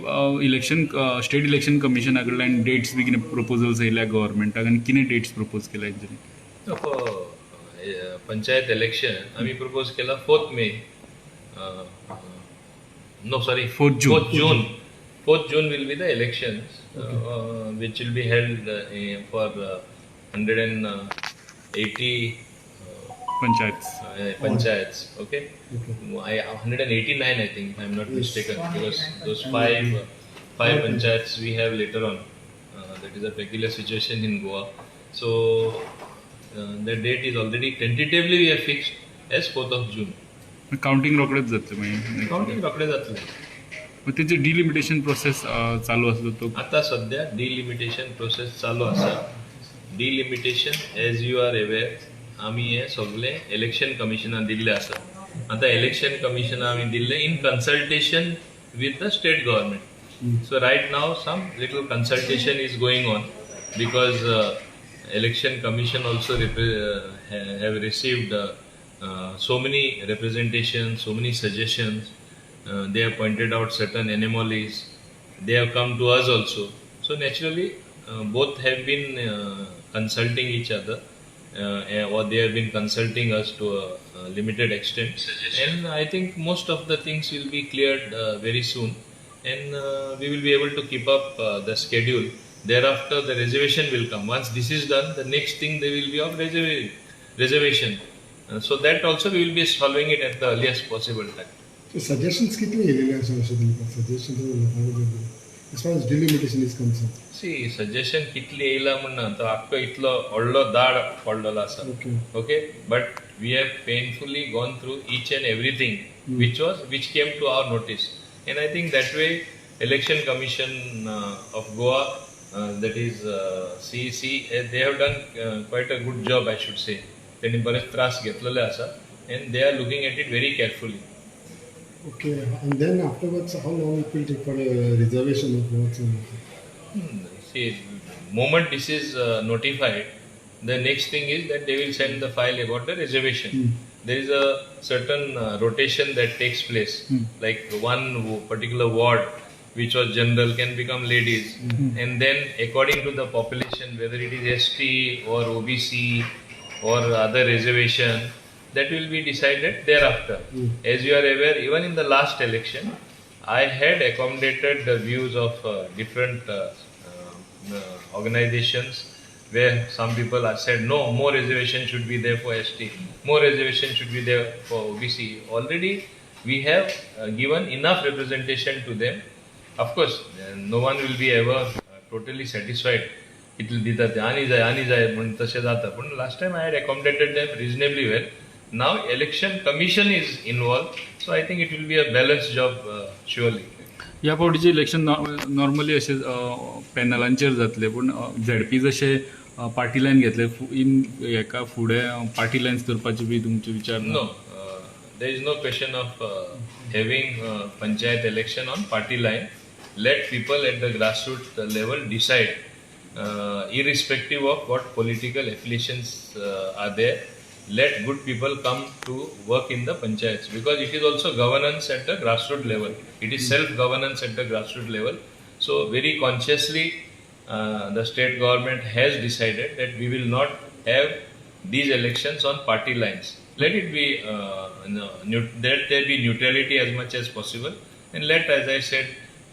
बाब, election, state election कमिशना कडल्यान dates बी कितें प्रपोजल्स येयल्या गव्हर्मेंटाक आनी कितें डेट्स प्रपोज केल्या तेंच्यांनी? फॉर पंचायत इलेक्शन आमी प्रपोज केला 4th May, no, sorry. 4th June. 4th June. 4th June will be the elections, which will be held for 180 panchayat. Panchayats, okay? I, 189, I think, if I'm not mistaken, because those five panchayats we have later on. That is a peculiar situation in Goa. So the date is already tentatively we have fixed as 4th of June. Counting रोकडेच जातलें मागीर? Counting रोखडें जातलें. मग तेजे delimitation process चालू आसलो तो? आता सध्या डिलिमिटेशन प्रोसेस चालू आसा. Delimitation, as you are aware, आमी हे सगळे इलेक्शन कमिशनान दिल्ले आसा. आतां इलेक्शन कमिशना आमी दिल्ले in consultation with the state government. So right now some little consultation is going on because Election Commission also have received so many representations, so many suggestions. They have pointed out certain anomalies. They have come to us also. So naturally, both have been consulting each other, or they have been consulting us to a limited extent. And I think most of the things will be cleared very soon, and we will be able to keep up the schedule. Thereafter, the reservation will come. Once this is done, the next thing there will be of reservation. So that also we will be solving it at the earliest possible time. Suggestions कितले येयलेले आसा अशें तुमकां suggestion लोकांक as far as delimitation is concerned? See, suggestion कितली येयला म्हण ना, तो आख्खो इतलो व्हडलो दाड पडलेलो आसा. Okay, but we have painfully gone through each and everything which came to our notice, and I think that way Election Commission of Goa, that is CEC, they have done quite a good job, I should say. त्यांनी बरेच त्रास घेतलेले आसा and they are looking at it very carefully. Okay, and then afterwards, how long it will take for a reservation of votes and See, moment this is notified, the next thing is that they will send the file about the reservation. There is a certain rotation that takes place, like one particular ward which was general can become ladies, and then according to the population, whether it is ST or OBC or other reservation, that will be decided thereafter. As you are aware, even in the last election, I had accommodated the views of different organizations where some people have said no, more reservation should be there for ST, more reservation should be there for OBC. Already we have given enough representation to them. Of course, no one will be ever totally satisfied. कितले दिता ते आनी जाय आनी जाय म्हण तशें जाता, पूण last time I had accommodated them reasonably well. Now Election Commission is involved, so I think it will be a balanced job, surely. ह्या फावटीचे इलेक्शन नॉर्मली अशें पॅनलांचेर जातलें, पूण झेडपी जशें पार्टी लायन घेतले, इन हेका फुडें पार्टी लायन्स करपाचे बी तुमचे विचार ना? No, there is no question of having panchayat election on party line. Let people at the grassroots level decide, irrespective of what political affiliations are there. Let good people come to work in the panchayats because it is also governance at the grassroots level. It is self governance at the grassroots level. So, very consciously, the state government has decided that we will not have these elections on party lines. Let it be, no, let there be neutrality as much as possible, and let, as I said,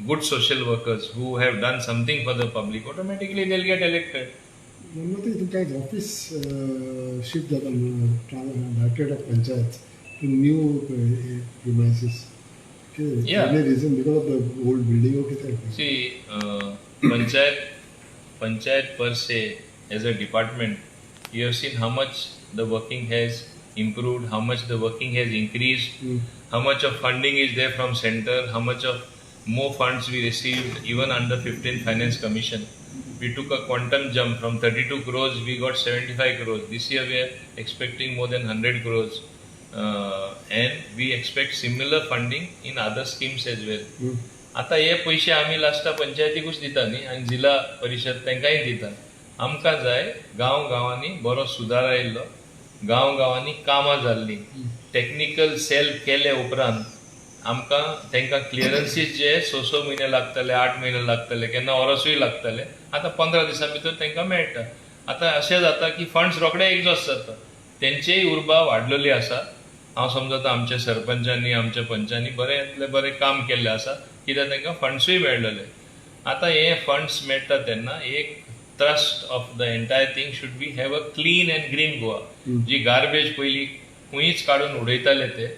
good social workers who have done something for the public, automatically they'll get elected. One more thing, तुमच्या office shift जाता Directorate of Panchayat to new premises. Yeah. Any reason, because of the old building or कितें? See, panchayat per se as a department, you have seen how much the working has improved, how much the working has increased, how much of funding is there from center, how much of more funds we received even under 15th Finance Commission. We took a quantum jump from 32 crores, we got 75 crores. This year we are expecting more than 100 crores. And we expect similar funding in other schemes as well. आतां हे पयशे आमी लास्टा पंचायतीकूच दिता न्ही आनी जिल्हा परिशद तांकांय दिता. आमकां जाय गांव गांवांनी बरो सुदार आयिल्लो, गांव गांवांनी कामां जाल्लीं. टॅक्निकल सेल केले उपरांत आमकां तांकां क्लियरन्सीस जे स स म्हयने लागतले, 8 म्हयने लागतले, केन्ना वर्सूय लागतले, आतां 15 दिसां भितर तांकां मेळटा. आतां अशें जाता की फंड्स रोखडे एक्झॉस्ट जाता. तेंचेय उर्बा वाडलेली आसा. हांव समजता, आमच्या सरपंचांनी, आमच्या पंचांनी बरेंतलें बरें काम केल्लें आसा, कित्याक तांकां फंड्सूय मेळलेले. आतां हे फंड्स मेळटा तेन्ना एक thrust of the entire thing should be have a clean and green Goa. Ji garbage पयलीं खंयूच काडून उडयताले, ते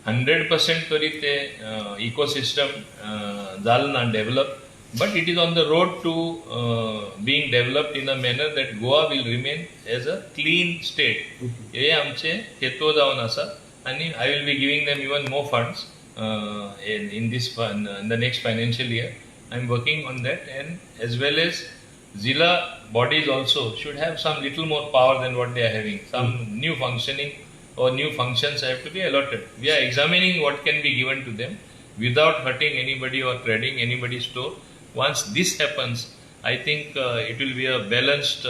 100% तरी ते इकोसिस्टम जालें ना develop, but it is on the road to being developed in a manner that Goa will remain as a clean state. हे आमचे हेतू जावन आसा आनी I will be giving them even more funds in the next financial year. I am working on that, and as well as Zilla bodies also should have some little more power than what they are having. Some new functioning or new functions have to be allotted. We are examining what can be given to them without hurting anybody or treading anybody's toe. Once this happens, I think it will be a balanced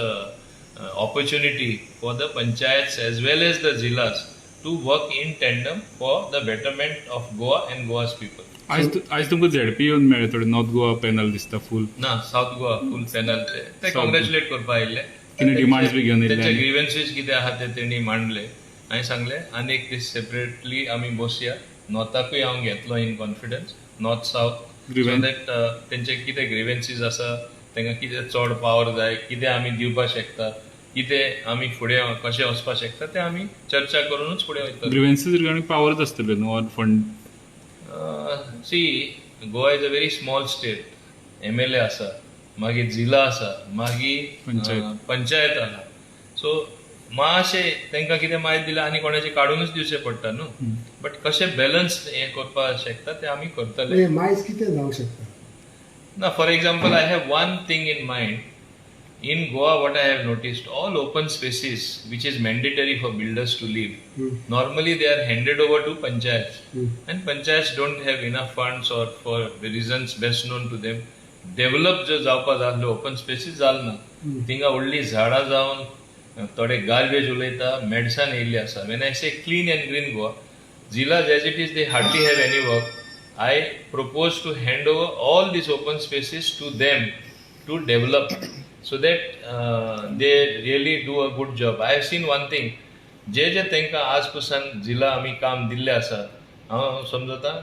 opportunity for the panchayats as well as the zillas to work in tandem for the betterment of Goa and Goa's people. आयज आयज तुमकां ZP येवन मेळ्ळे, थोडे north Goa panel दिसता फूल. ना, south Goa फूल panel. ते congratulate करपा आयिल्ले. कितें demands बी घेवन येयल्ले तेंचे आनी? ग्रिव्हन्सीस कितें आहा ते तेणी मांडले. हांवें सांगलें, आनी एक दीस सेपरेटली आमी बसया. नॉर्थाकूय हांव घेतलो in confidence, north, south, so that तेंचे कितें ग्रिव्हन्सीस आसा, तांकां कितें चड पावर जाय, कितें आमी दिवपाक शकता, कितें आमी फुडें कशें वचपाक शकता, तें आमी चर्चा करूनच फुडें वयतले. ग्रिव्हन्सीस रिगार्डिंग पावरच आसतल्यो न्हू, or fund? See, Goa is a very small state. MLA आसा, मागीर जिल्ला आसा, मागीर पंचायत. पंचायत आसा. सो मातशें तांकां कितें माहिती दिल्यार आनी कोणाचें काडूनच दिवचें पडटा न्हू. बट कशें बॅलन्स हें करपाक शकता तें आमी करतले. म्हणजे मायज कितें जावंक शकता? ना, for example, I have one thing in mind. In Goa, what I have noticed, all open spaces which is mandatory for builders to leave, normally they are handed over to panchayats. And panchayats don't have enough funds or for the reasons best known to them, develop जो जावपा जाल्लो open species जाल ना. थिंगा व्हडलीं झाडां जावन थोडे गार्बेज उलयता, मेडसान येयल्ली आसा. When I say clean and green Goa, zillas as it is, they hardly have any work. I propose to hand over all these open spaces to them to develop so that they really do a good job. I have seen one thing, जे जे तांकां आज पसून जिल्ला आमी काम दिल्लें आसा, हांव समजता,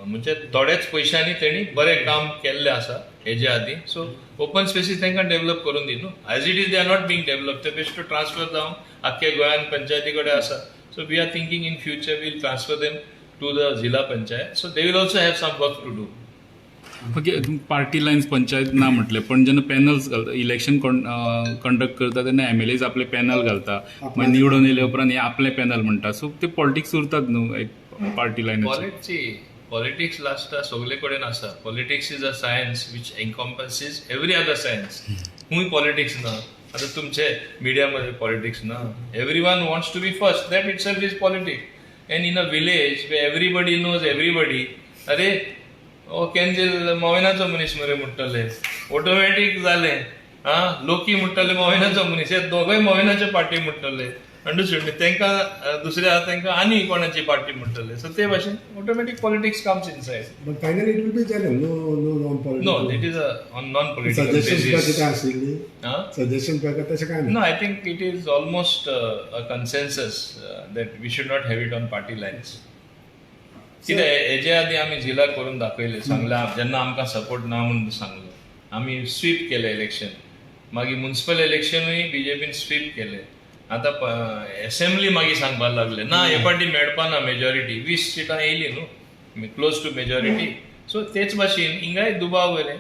म्हणजे थोड्याच पयशांनी तेणी बरें काम केल्लें आसा हेजे आदीं. सो ओपन स्पेसीस तांकां डेव्हलप करून दी न्हू. As it is, they are not being develop. ते बेश्टो ट्रान्सफर जावन आख्खे गोंयान पंचायती कडेन आसा. So we are thinking in future we'll transfer them to the Zilla Panchayat, so they will also have some work to do. Okay, party lines panchayat ना म्हटलें, पण जेन्ना पॅनल्स घालता, इलेक्शन कंडक्ट करता तेन्ना एमएलएज आपले पॅनल घालता, मागीर निवडून येयले उपरांत हे आपले पॅनल म्हणटा. सो ते पॉलिटिक्स उरतात न्हू एक पार्टी लायनाचे? पॉलिटिक्स लास्टा सगळे कडेन आसा. Politics is a science which encompasses every other science. खूंय पॉलिटिक्स ना? आतां तुमचे मिडियामध्ये पॉलिटिक्स ना? Everyone wants to be first. That itself is politics. And in a village everybody knows everybody. अरे, ओ कॅन्जील मोविनाचो मनीस मरे म्हणटले, ऑटोमॅटीक जालें. आं, लोकी म्हणटले मोविनाचो मनीस, हे दोगूय मोविनाचे पार्टी म्हणटले. अंडरस्टूड? तांकां दुसरे आहा, तांकां आनी कोणाची पार्टी म्हणटले. सो ते भाशेन automatic politics comes inside. But finally it will be general, no, non No, political. It is a on non political suggestion सुद्दां basis. कितें आशिल्ली? सजेशन प्रकार तशें कांय ना? No, I think it is almost a consensus that we should not have it on party lines. कितें, हेजे आदी आमी जिला करून दाखयले, सांगला, जेन्ना आमकां सपोर्ट ना म्हणून सांगलो, आमी स्वीप केलें इलेक्शन. मागीर म्युन्सिपल इलेक्शनूय बीजेपीन स्वीप केलें. आतां एसेंब्ली मागीर सांगपाक लागले, ना, हे पाटी मेळपा ना मेजॉरिटी. 20 सिटां येयली न्हू, क्लोज टू मेजॉरिटी. सो तेच भाशेन हिंगाय दुबाव वयले.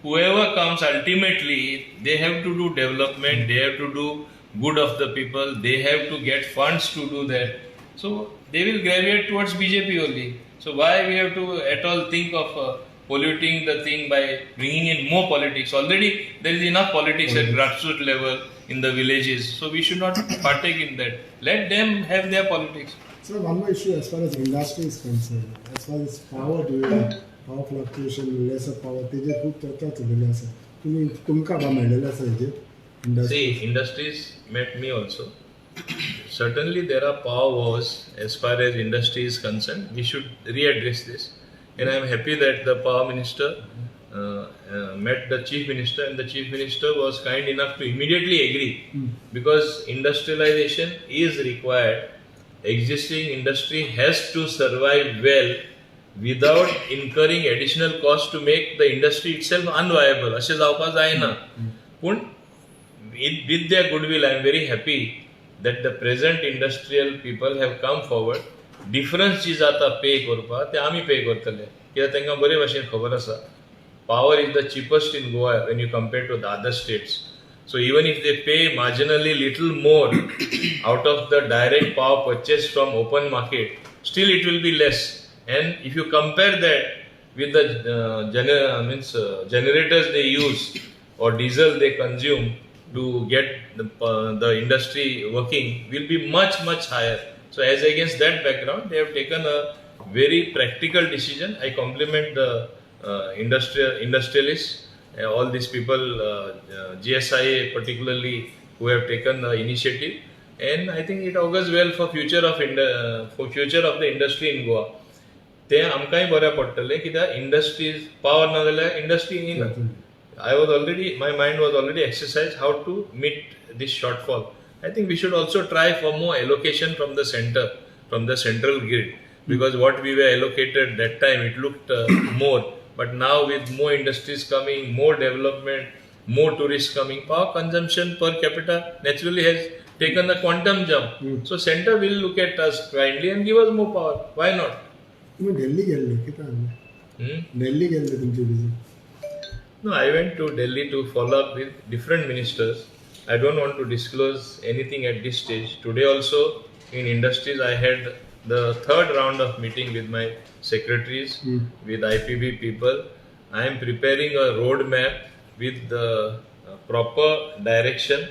Whoever comes ultimately, they have to do development, they have to do good of the people, they have to get funds to do that. So they will gravitate towards BJP only. So why we have to at all think of polluting the thing by bringing in more politics? Already there is enough politics at grassroots level in the villages, so we should not partake in that. Let them have their politics. So one more issue as far as industry is concerned, as far as power division, power fluctuation, lesser power, तेजेर खूब चर्चा चलिल्ली आसा. तुमी तुमकां बा मेळ्ळेलें आसा हेजेर industry? See, industries met me also. Certainly there are power wars as far as industry is concerned. We should readdress this, and I am happy that the power minister met the chief minister, and the chief minister was kind enough to immediately agree, because industrialization is required. Existing industry has to survive well without incurring additional cost to make the industry itself unviable. अशें जावपाक जायना. पूण with their goodwill, I am very happy that the present industrial people have come forward. Difference जी जाता pay करपाक ते आमी pay करतले, कित्याक तांकां बरे भाशेन खबर आसा power is the cheapest in Goa when you compare to the other states. So even if they pay marginally little more out of the direct power purchase from open market, still it will be less. And if you compare that with the means generators they use or diesel they consume to get the industry working, will be much, much higher. So as against that background, they have taken a very practical decision. I compliment the industrialists, all these people, GSIA particularly, who have taken the initiative, and I think it augurs well for future of the industry in Goa. ते आमकांय बऱ्या पडटलें, कित्याक industries power ना जाल्यार industry येना. My mind was already exercised how to meet this shortfall. I think we should also try for more allocation from the center, from the central grid, because what we were allocated that time, it looked more. But now with more industries coming, more development, more tourists coming, power consumption per capita naturally has taken a quantum jump. So center will look at us kindly and give us more power. Why not? तुमी दिल्ली गेल्ले कितें जालें? Hmm? दिल्ली गेल्ले तुमची visit. No, I went to Delhi to follow up with different ministers. I don't want to disclose anything at this stage. Today also in industries I had the third round of meeting with my secretaries, with IPB people. I am preparing a roadmap with the proper direction,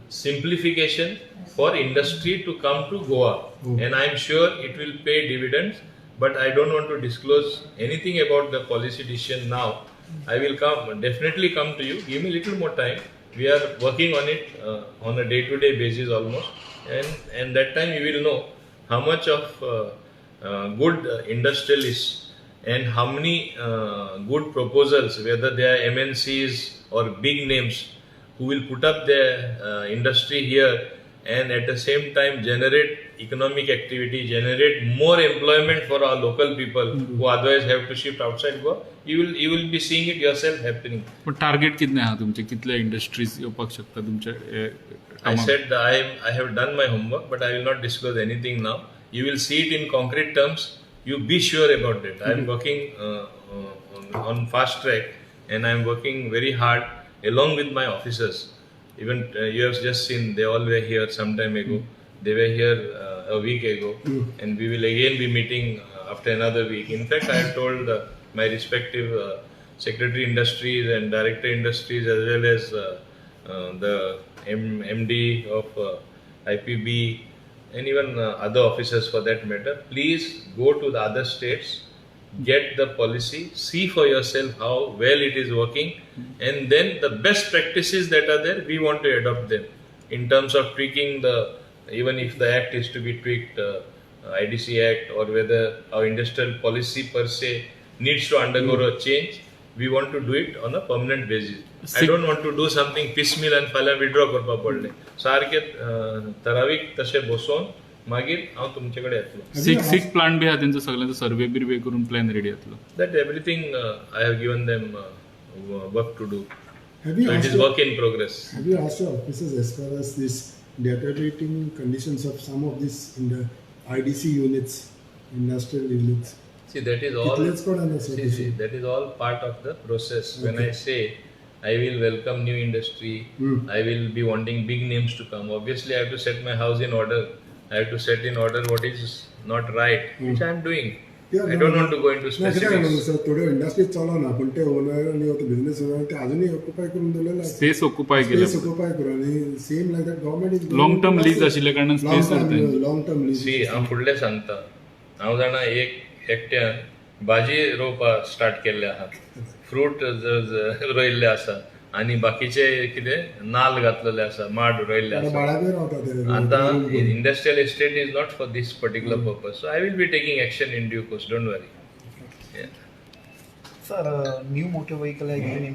simplification for industry to come to Goa. And I am sure it will pay dividends, but I don't want to disclose anything about the policy decision now. I will definitely come to you. Give me a little more time. We are working on it on a day-to-day basis almost, and that time you will know how much of good industrialists and how many good proposals, whether they are MNCs or big names, who will put up their industry here and at the same time generate economic activity, generate more employment for our local people who otherwise have to shift outside Goa. You will be seeing it yourself happening. पण target कितले आहा तुमचे, कितले industries येवपाक शकता तुमचे? I said that I have done my homework, but I will not disclose anything now. You will see it in concrete terms. You be sure about it. I am working on fast track, and I am working very hard along with my officers. Even you have just seen they all were here some time ago. They were here a week ago, and we will again be meeting after another week. In fact, I have told my respective Secretary Industries and Director Industries, as well as the MD of IPB and even other officers for that matter, please go to the other states, get the policy, see for yourself how well it is working, and then the best practices that are there, we want to adopt them in terms of tweaking the, even if the act is to be tweaked, IDC Act, or whether our industrial policy per se needs to undergo a change, we want to do it on a permanent basis. I don't want to do something piecemeal and फाल्यां withdraw करपा पडलें. सारकें ठरावीक तशें बसोवन मागीर हांव तुमचे कडेन येतलो. सिक प्लांट बी आहा तेंचो सगळ्यांचो सर्वे बिर्वे करून प्लॅन रेडी जातलो. That everything I have given them work to do. Have you So it asked is your, work in progress. Have you asked your officers as far as this deteriorating conditions of some of these in the IDC units, industrial units? See, that is all. कितलेच कडेन आसा See, तशें. See, that is all part of the process. When I say I will welcome new industry, I will be wanting big names to come. Obviously, I have to set my house in order. I have to set in order what is not right, which I am doing. Yeah, I no, don't no. want to go into ना कित्याक लागून specifics. Sir थोड्यो industries चलना पूण ते owner आनी business owner ते आजुनूय ऑक्युपाय करून दवरलेले आसा. स्पेस ऑक्युपाय केल्या. स्पेस ऑक्युपाय करून आनी same like that government is Long term lease आशिल्ल्या कारणान space उरता. Long term lease. See, हांव फुडलें सांगता. हांव जाणा, एक एकट्यान भाजी रोवपाक स्टार्ट केल्ले आहा, फ्रूट रोयल्ले आसा. आनी बाकीचे कितें नाल्ल घातलेले आसा, माड रोयल्ले आसा. माडाचेर रावता ते. आतां industrial estate is not for this particular purpose, so I will be taking action in due course, don't worry. Sir, new motor vehicle act.